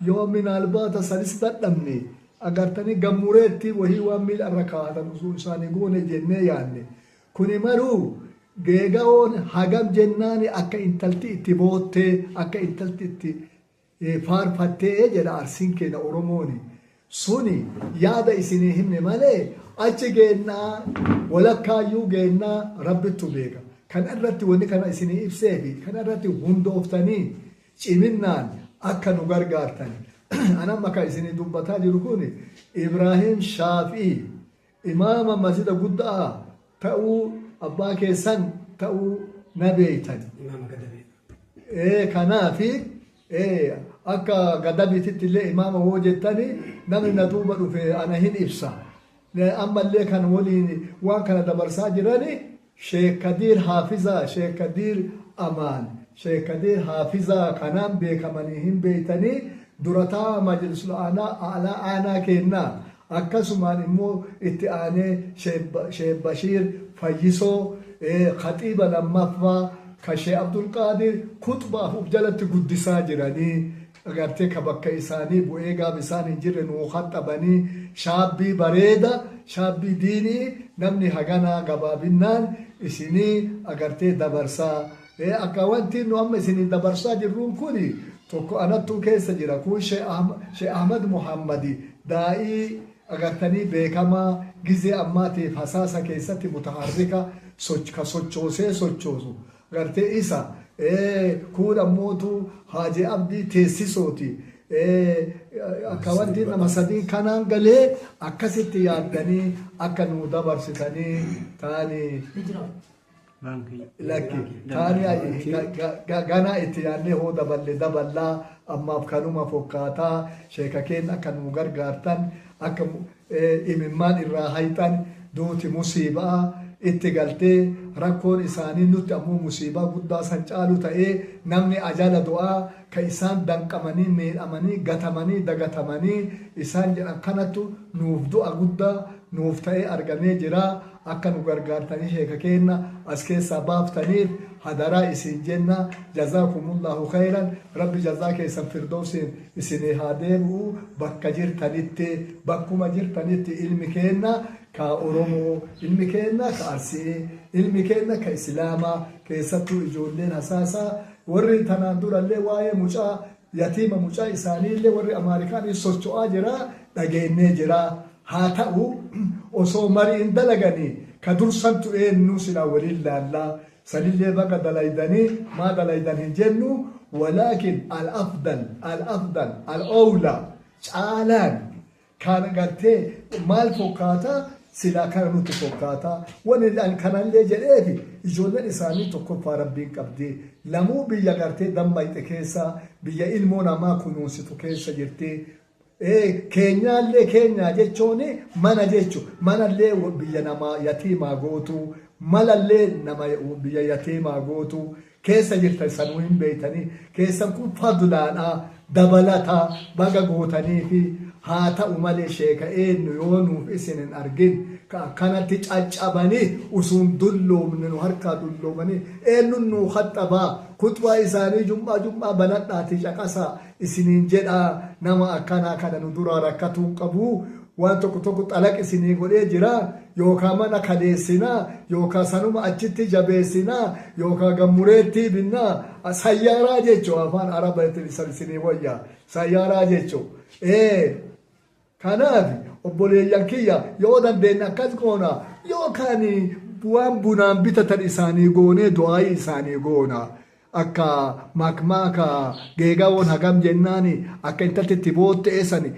Yoo minaalbaata sanis dadhabne agartanii gammureetti wahii waan miila irra kaa'atan osoo isaanii goone jennee yaanne. Kuni maruu geega'oon hagam jennaani akka intalti itti boottee akka intalti itti faarfattee jedha Arsiin keenya Oromooni. Suni yaada isinii himne malee achi geennaa walakkaayyuu geennaa Rabbittu beeka. Kana irratti wanni kana isinii ibseefi kana irratti hundooftanii ciminnaan akka nu gargaartan. An amma kan isinii dubbataa jiru kun Ibraahim Shaafii imaama masjida guddaa ta'uu abbaa keessan ta'uu na beeytan. Imaama Gadabii. Kanaafi akka Gadabiititti illee imaama hoo jettani namni na duuba dhufe ana hin ibsa. Ammallee kan waliin waan kana dabarsaa jirani Sheek Kadiir Haafizaa, Sheek Kadiir Amaan, Sheek Kadiir Haafizaa kanaan beekamanii hin beeytanii durataa Majlisul A'laa Aanaa keennaa akkasumaan immoo itti aanee Sheek Bashiir Fayyisoo Khaxiiba lammaffaa ka Sheek Abdulqaadir kuxbaaf uf jalatti guddisaa jiranii agartee ka bakka isaanii bu'ee gaaf isaan hin jirre nuu khaxxabanii shaabbii bareeda shaabbii diinii namni haganaa gabaabinnaan isinii agartee dabarsaa. Akka wanti nu amma isinii dabarsaa jirruun kun tokko anattuu keessa jira kun Sheekh Ahmad Muhammadi daa'ii agartanii beekamaa gizee ammaatiif hasaasa keessatti mutaharrika ka sochoosee sochoosu gartee isa kuun ammootu Haaji Abdii teessisooti. Akka wanti nama sadii kanaan galee akkasitti yaaddanii akka nuu dabarsitanii taanii lakki taanii ganaa itti yaadnee hoo daballe daballaa ammaaf kanuma fokkaataa sheeka keenya akka nuu gargaartan akka imimmaan irraa hayxan duuti musiibaa itti galtee rakkoon isaanii nutti ammoo musiibaa guddaa san caalu ta'ee namni ajala du'aa ka isaan danqamanii miidhamanii gatamanii dagatamanii isaan jedhan kanattu nuuf du'a guddaa nuuf ta'ee argamee jira. Akka nu gargaartanii sheeka keenna as keessaa baaftaniif hadaraa isin jenna. Jazaakumullahu khayran. Rabbi jazaa keessan firdowsiin isinii haa deebi'u. Bakka jirtanitti bakkuma jirtanitti ilmi keenna ka Oromoo, ilmi keenna ka Arsii, ilmi keenna ka Islaamaa, keessattuu ijoolleen hasaasaa warri tanaan durallee waa'ee mucaa yatiima mucaa isaaniillee warri Amaarikaanii socho'aa jira dhageennee jira. Haa ta'u osoo mariin dalaganii ka dursantu eennu silaa waliin laallaa sanillee baga dalaydanii maa dalaydan hin jennu walaakin al afdal al afdal al owla caalaan kan gartee maal fokkaataa silaa kana nutti fokkaataa wani an kanallee jedheefi ijoolleen isaanii tokkoffaa rabbiin qabdi lamuu biyya gartee dammayxe keessa biyya ilmoo namaa kunuunsitu keessa jirti. Keenyaallee keenyaa jechuun mana jechu manallee biyya nama yatiimaa gootu malallee nama biyya yatiimaa gootu keessa jirtan sanuu hin beeytanii keessan kun fadlaadha dabalataa baga gootanii fi haa ta'u malee sheeka eenyu yoo nuuf isin hin argin ka akkanatti caccabanii usuun dulloomne nu harkaa dulloomanii eenyuun nuu khaxxabaa kuxbaa isaanii jum'aa jum'aa banadhaatii caqasaa isiniin jedhaa nama akkanaa kana nu duraa rakkatuu hin qabu waan tokko tokko xalaq isinii godhee jira yookaa mana kaleessinaa yookaa sanuma achitti jabeessinaa yookaa gammureettii binnaa sayyaaraa jechuu afaan arabaatiin isan isinii wayyaa sayyaaraa jechuu kanaaf obboleeyyan kiyya yoo dandeenye akkas goona yookaan waan bunaan bitatan isaanii goonee du'aayii isaanii goona. Akka makmaaka geegawoon hagam jennaani akka intalti itti boottee sani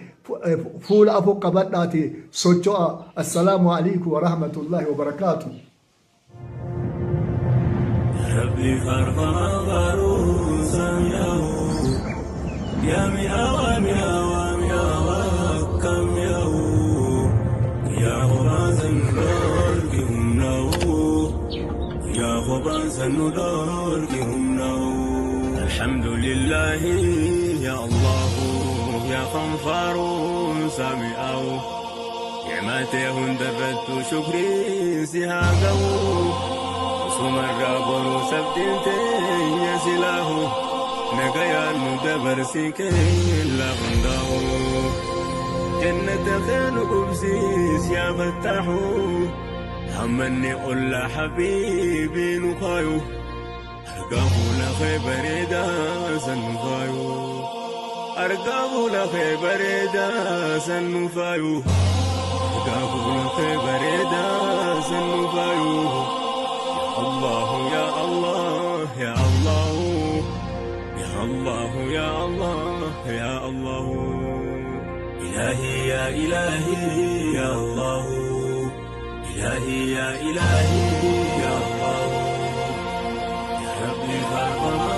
fuula afoo qabadhaati socho'a. Assalaamu alaikum wa rahmatullahi wa barakaatu. Rabbi faarfamaa faaruu saami'ahu yaa mi'aawaa mi'aawaa mi'aawaa akkam mi'aawu yaa qophaan dhoorki humnaa'u yaa qophaan nu dhoorki humnaa'u. Alhamdulillahi yaa Allahu yaa fanfaaruu saami'ahu ni'matee hundarrattu shukriin si haa ga'u. Sumarraa boruu sabtiin teenya silaahu Nagayaan nu dabarsii keella hundaa'u. Jannata kee nu qubsiis yaa fattaahu. Hammanni ollaa habiibii nu kaayu. Argaa fuula kee bareedaa san nu faayu. Argaa fuula kee bareedaa san nu faayu. Argaa fuula kee bareedaa san nu faayu. Ya Allah ya Allah ya Allah ya Allah ya Allah ya Allah. إلهي يا إلهي يا الله إلهي يا إلهي يا الله يا ربي فارض.